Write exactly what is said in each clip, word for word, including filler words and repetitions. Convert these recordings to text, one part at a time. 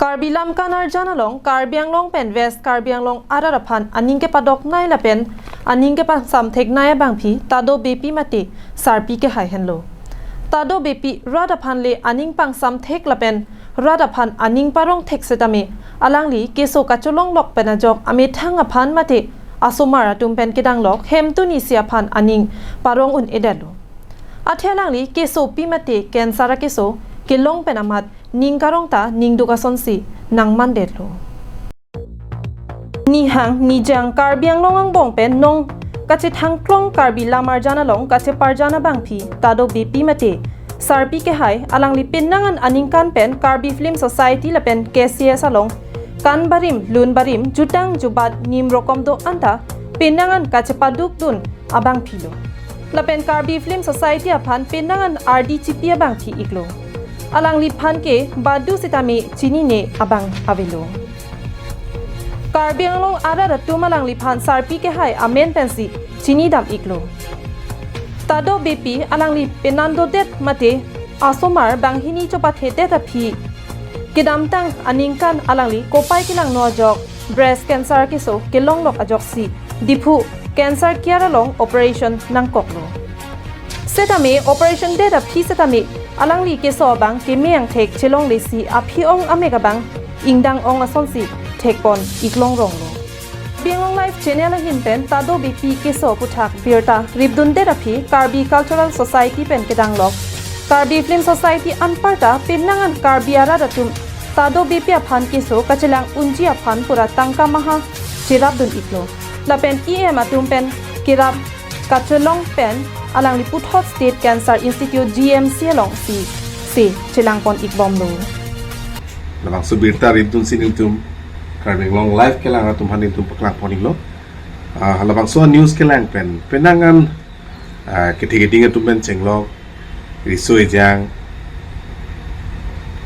Karbi Lamkan Arjan along Karbi Anglong pen West Karbi Anglong arat aphan aning kepadoknei lapen aning kepasamtheknei abangpi Tado Beypi mate sarpi kehai henlo. Tado Beypi rat aphan le aning pangsamthek lapen rat aphan aning parongthek setame alangli keso kacholonglok pen ajok amethang aphan mate asomar atum pen kedanglok hemtuni si aphan aning parong un-edetlo. Athe alangli kesopi mate cancer akeso kelong pen amat ning karong ta ningduk asonsi nangmandetlo. Nihang nijang Karbi Anglong angbong pen nong kachethangklong Karbi Lam Arjan along kacheparjan abangpi Tado Beypi mate sarpi kehai alangli penang an aningkan pen Karbi Film Society lapen K C S along kan barim, lun barim, jutang jubat nim rokom do anta penang an kachepadukdun abangpilo. Lapen Karbi Film Society aphan penang an ardi chipi abangpi iklo. Alangliphan ke badu setame chinine abang avelo. Karbi Anglong arat atum alangliphan sarpi kehai amen pensi chinidam iklo. Tado Beypi alangli penang dodet mate asomar banghini chopathedet aphi kedamtang aningkan alangli kopai kelangno ajok breast cancer keso kelonglok ajoksi Diphu Cancer Care along operation nangkoklo. Setame operation det aphi setame alangli keso abang keme angthek chelonglesi aphi ong amek abang ingdang ong asonsi thekpon iklong ronglo. Karbi Anglong Live channel ahin pen Tado Beypi keso aputhak birta ripdundet aphi Karbi Cultural Society pen kedanglok Karbi Film Society anparta penang an Karbi arat atum Tado Beypi aphan keso kachelang unji aphan pura tangka maha cherapdun iklo. Lapen E M atum pen kerap kacholong pen alangli puthot State Cancer Institute G M C alongsi se chelangpon ikbomlo. Labangso birta ripdunsi nelitum Karbi Anglong Live kelang atum aphan nelitum paklangpon iklo. Ah, labangso news kelang pen penang an, ah, kethe keding atum pen chenglok, riso ejang,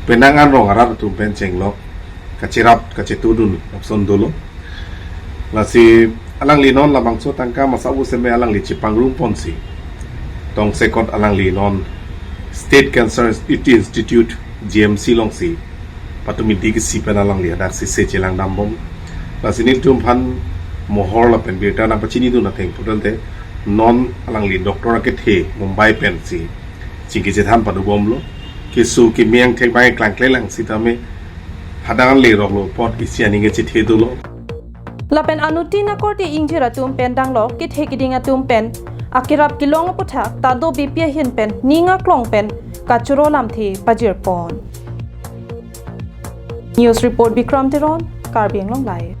penang an rong arat atum pen chenglok, kacherap kachetudun lapuson dolo. Lasi alangli non labangso tangka masa bu seme alangli chepangrumponsi tongsekot alangli non State Cancer Institute G M C alongsi patumi di kesi pen alangli hadaksi se chelangdambom. Lasi nelitum aphan mohor lapen birta nangpachinidun ateng pulote non alangli doctor akethe Mumbai pensi chingki chethan padobomlo. Keso keme angthek bang klangklelang setame hadak an leroklo apot isi aning kechethe dolo. Lapen anuttin akorte ingjir atum pen danglok kethe keding atum pen akerap kelong aputhak Tado Beypi ahin pen ning aklong pen kachoro lamthe pajirpon. News report Bikram Teron, Karbi Anglong Live.